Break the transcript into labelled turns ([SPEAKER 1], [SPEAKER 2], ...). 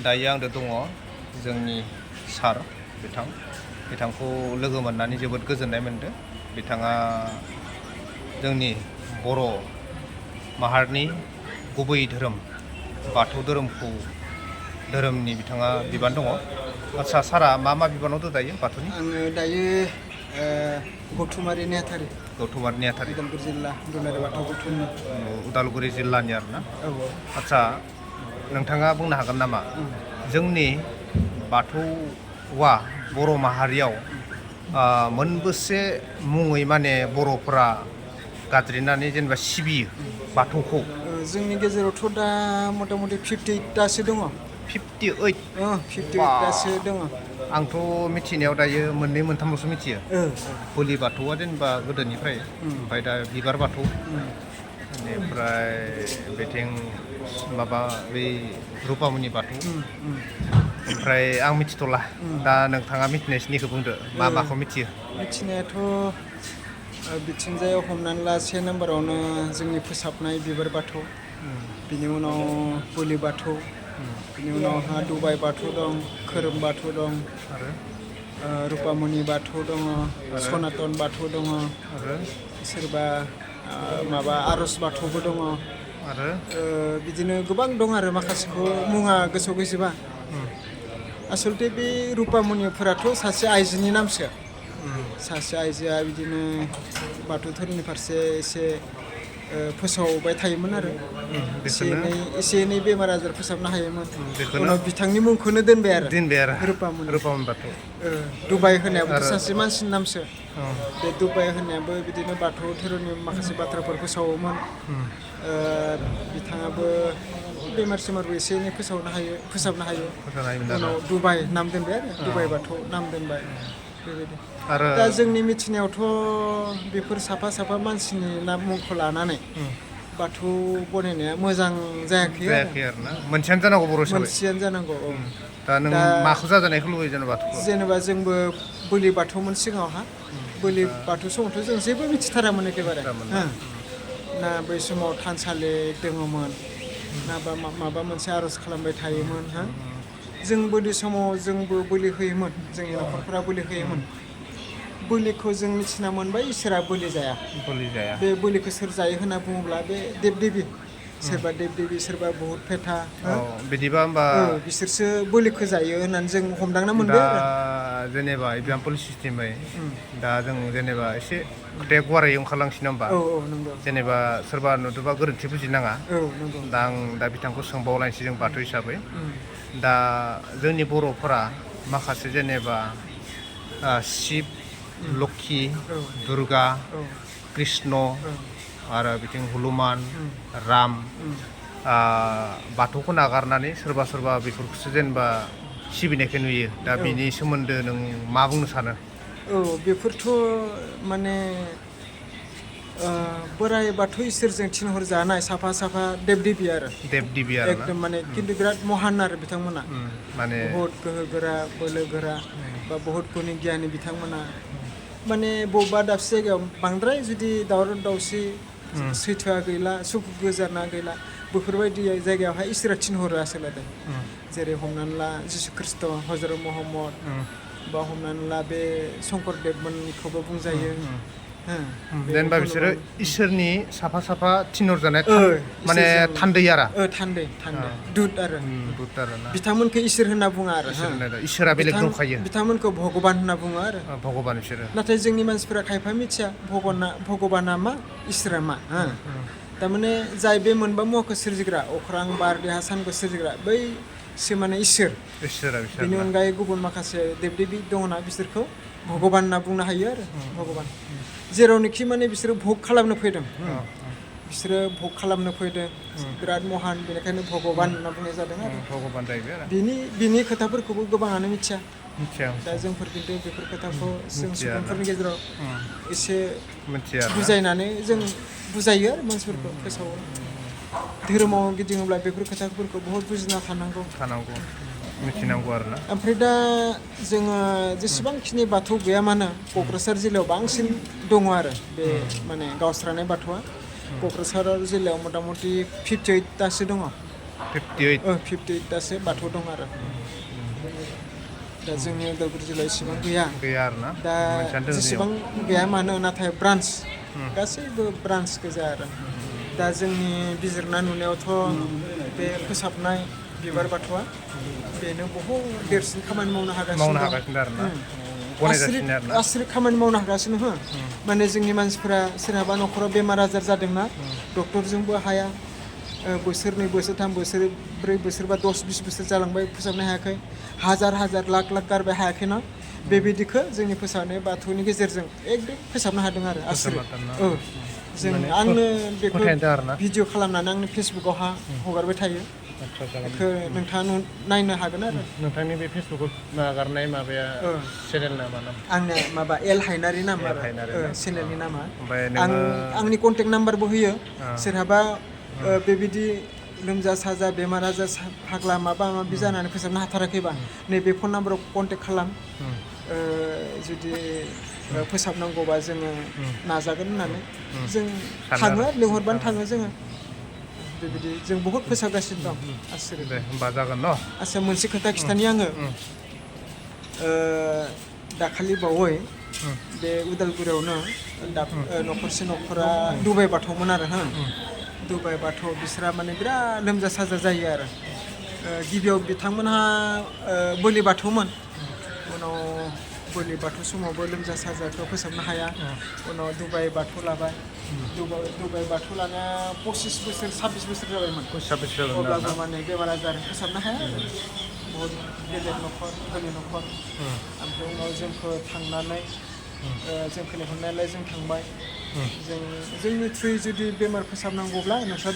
[SPEAKER 1] दायो आंदो दङ जोंनि सार बिथांखौ लोगो मोननानै जोबोद गोजोननाय मोनदों। बिथाङा जोंनि बर' माहारिनि गुबै धोरोम बाथौ धोरोमनि बिथाङा बिबान दङ। आच्चा सारा मा बिबानाव दं दायो बाथौनि?
[SPEAKER 2] आङो दायो गौथुमारि नेहाथारि।
[SPEAKER 1] गौथुमारि नेहाथारि।
[SPEAKER 2] उदालगुरि जिल्ला दुलाराय बाथौ गौथुमनि।
[SPEAKER 1] उदालगुरि जिल्लानि आरोना?
[SPEAKER 2] औ।
[SPEAKER 1] आच्चा नोंथाङा बुंनो हागोन नामा जोंनि बाथौआ बर' माहारियाव मोनबेसे मुङै माने बर'फोरा गाबज्रिनानै जेनेबा सिबियो बाथौखौ?
[SPEAKER 2] जोंनि गेजेरावथ' दा मथा मथि 58टासो दङ।
[SPEAKER 1] 58?
[SPEAKER 2] 58टासो दङ।
[SPEAKER 1] आंथ' मिथिनायाव दायो मोननै मोनथामल'सो मिथियो। बोलि बाथौआ जेनेबा गोदोनिफ्राय, ओमफ्राय दा बिबार बाथौ, बेनिफ्राय बेथिं माबा बै रुपामनि बाथौ, ओमफ्राय आं मिथिथ'ला। दा नोंथाङा मिथिनायखिनिखौ बुंदो, माखौ मिथियो?
[SPEAKER 2] मिथिनायाथ' बिथिंजाय हमनानै ला 1 नाम्बारावनो जोंनि फोसाबनाय बिबार बाथौ, बिनि उनाव बोलि बाथौ, बिनि उनावहा दुबाइ बाथौ दं, खोरोम बाथौ दं, रुपामनि बाथौ दङ, सनातन बाथौ दङ, सोरबा माबा आर'ज बाथौबो दङ,
[SPEAKER 1] आरो
[SPEAKER 2] बिदिनो गोबां दं आरो माखासेखौ मुङा गोसोआव गैजोबा। आसलथे बे रुपामनिफोराथ' सासे आइजोनि नामसो। सासे आइजोआ बिदिनो बाथौ धोरोमनि फारसे एसे फोसावबाय थायोमोन आरो एसे एनै बेमार आजार फोसाबनो हायोमोन। उनाव बिथांनि मुंखौनो दोनबाय आरो रुपामनि
[SPEAKER 1] बाथौ।
[SPEAKER 2] दुबाइ होनायाबोथ' सासे मानसिनि नामसो। बे दुबाइ होनायाबो बिदिनो बाथौ धोरोमनि माखासे बाथ्राफोर फोसावोमोन। बिथाङाबो बेमार सेमारबो एसे एनै फोसाबनो हायो। उनाव दुबाइ नाम दोनबाय आरो दुबाइ बाथौ नाम दोनबाय, बेबायदि। दा जोंनि मिथिनायावथ' बेफोर साफा मानसिनि नाम मुंखौ लानानै बाथौ बनायनाया मोजां जायाखै
[SPEAKER 1] आरो ना? मोनसेयानो जानांगौ बर' हिसाबै?
[SPEAKER 2] मोनसेयानो जानांगौ, औ।
[SPEAKER 1] दा नों माखौ जाजानायखौ लुबैयो जेनेबा बाथौखौ?
[SPEAKER 2] जेनेबा जोंबो बोलि बाथौमोन सिगाङावहा। बोलि बाथौ समावथ' जों जेबो मिथिथारामोन एखेबारे। ना बै समाव थानसालि दङमोन, ना माबा मोनसे आर'ज खालामबाय थायोमोन। जों बोलि समाव जोंबो बोलि होयोमोन, जोंनि न'खरफोरा बोलि होयोमोन। बोलिखौ जों मिथिना मोनबाय इसोरा बोलि जाया। बे बोलिखौ सोर जायो होनना बुङोब्ला बे देब देबि, सोरबा देब देबि, सोरबा बुहुत फेथा,
[SPEAKER 1] बिदिबा होमबा
[SPEAKER 2] बिसोरसो बोलिखौ जायो होननानै जों हमदांना मोनबाय आरो।
[SPEAKER 1] जेनेबा एगजामपोल सिस्टेमै दा जों जेनेबा एसे खोथाया गुवारै ओंखारलांसै होमबा?
[SPEAKER 2] नंगौ।
[SPEAKER 1] जेनेबा सोरबा नुदोंबा गोरोन्थि बुजिनाङा।
[SPEAKER 2] नंगौ।
[SPEAKER 1] दा आं बिथांखौ सोंबावलायनोसै जों बाथौ हिसाबै। दा जोंनि बर'फोरा माखासे जेनेबा शिब, लक्षि, दुर्गा, कृष्ण, आरो बिथिं हनुमान, राम, बाथौखौ नागारनानै सोरबा बेफोरखौसो जेनेबा सिबिनायखौ नुयो। दा बिनि सोमोन्दो नों मा बुंनो सानो?
[SPEAKER 2] बेफोरथ' माने बोराइ बाथौ इसोरजों थिनहरजानाय साफा देब देबि आरो। एकदम माने खिन्थु बिराद महान आरो बिथांमोना। माने बहुत गोहो गोरा, बोलो गोरा, बा बहुत गुनि गियानि बिथांमोना। माने बबेबा दाबसे जायगायाव बांद्राय जुदि दावराव दावसि, सैथोआ गैला, सुखु गोजोना गैला, बेफोरबायदि जायगायावहाय इसोरा थिनहरो आसलथे। जेरै हमनानै ला जिसु ख्रिस्ट', हजरत महम्मद, बा हमनानै ला बे शंकरदेब मोनखौबो बुंजायो।
[SPEAKER 1] जेनेबा बिसोरो इसोरनि साफा थिनहरजानाय माने थान्दै आरो।
[SPEAKER 2] थान्दै दुत आरो। बिथांमोनखौ इसोर होनना बुङा आरो।
[SPEAKER 1] इसोरा बेलेग दंखायो।
[SPEAKER 2] बिथांमोनखौ भगबान होनना बुङो आरो।
[SPEAKER 1] भगबान बिसोरो।
[SPEAKER 2] नाथाय जोंनि मानसिफोरा खायफा मिथिया भगबाना मा, इसोरा मा। थारमाने जाय बे मोनबा मुवाखौ सोरजिग्रा, अख्रां बार देहा सानखौ सोरजिग्रा, बैसो माने इसोर। बेनि अनगायै गुबुन माखासे देब देबि दङना, बिसोरखौ भगबान होनना बुंनो हायो आरो। भगबान जेरावनोखि माने बिसोरो भग खालामनो फैदों, बिराद महान, बेनिखायनो भगबान होनना बुंनाय जादों आरो। बिनि खोथाफोरखौबो गोबाङानो मिथिया। दा जोंफोर खिन्थु बेफोर खोथाखौ जों सुबुंफोरनि गेजेराव एसे बुजायनानै जों बुजायो आरो मानसिफोरखौ फोसावो। धोरोमाव गिदिङोब्ला बेफोर खोथाफोरखौ बहुत बुजिना थानांगौ,
[SPEAKER 1] मिथिनांगौ आरोना।
[SPEAKER 2] ओमफ्राय दा जोङो जेसेबांखिनि बाथौ गैया मानो, क'क्राझार जिल्लायाव बांसिन दङ आरो बे माने गावस्रानाय बाथौआ। क'क्राझार जिल्लायाव मथा मथि 58टासो दङ।
[SPEAKER 1] 58
[SPEAKER 2] 58तासो बाथौ दं आरो दा जोंनि उदालगुरि जिल्लायाव इसेबां गैया
[SPEAKER 1] आरोना
[SPEAKER 2] दा जेसेबां गैया मानो नाथाय ब्रान्स गासैबो ब्रान्स गोजा आरो दा जोंनि बिजिरना नुनायावथ' बे फोसाबनाय बिबार बाथौआ बेनो बहुद देरसिन खामानि मावनो हागासिनो
[SPEAKER 1] आरोना
[SPEAKER 2] आसरित खामानि मावनो हागासिनो हो माने जोंनि मानसिफोरा सोरहाबा न'खराव बेमार आजार जादोंना डक्टरजोंबो हाया बोसोरनै बोसोरथाम बोसोरब्रै बोसोरबा 10-20 बोसोर जालांबाय फोसाबनो हायाखै हाजार लाख गारबाय हायाखैना बेबायदिखौ जोंनि फोसाबनाय बाथौनि गेजेरजों एकदम फोसाबनो हादों आरो आसरित जों आंनो बेखौ भिडिअ खालामनानै आंनि फेसबुकआव हगारबाय थायो बेखौ नोंथाङा नायनो हागोन आरो
[SPEAKER 1] नोंथांनि बे फेसबुकआव नागारनाय माबाया चेनेल नामा
[SPEAKER 2] आंनिया माबा एल हायनारि नाम आरो चेनेलनि नामा आंनि कन्टेक्ट नाम्बारबो होयो सोरहाबा बेबायदि लोमजा साजा बेमार आजार फाग्ला माबा माबि जानानै फोसाबनो हाथाराखैबा नैबे फन नाम्बाराव कन्टेक्ट खालाम जुदि फोसाबनांगौबा जोङो नाजागोन होननानै जों थाङो लिंहरबानो थाङो जोङो बेबायदि जों बहुद फोसाबगासिनो दं आसरित
[SPEAKER 1] दे होमबा जागोन न
[SPEAKER 2] आচ্ছা मोनसे खोथा खिथानि आङो दाखालि बावै बे उदालगुरियावनो न'खरसे न'खरा दुबाइ बाथौमोन आरो दुबाइ बाथौ बिसोरा माने बिराद लोमजा साजा जायो आरो गिबियाव बिथांमोनहा बोलि बाथौमोन उनाव बोलि बाथौ समावबो लोमजा साजाखौ फोसाबनो हाया उनाव दुबाइ बाथौ लाबाय दुबाइ बाथौ लानाया 25 बोसोर 26 बोसोर जाबायमोन अब्लाबो माने बेमार आजार फोसाबनो हाया बहुद गेदेर न'खर धोनि न'खर ओमफ्राय उनाव जोंखौ थांनानै जोंखौ लिंहरनायलाय जों थांबाय जोंनि थ्रुयै जुदि बेमार फोसाबनांगौब्ला नोंस्रा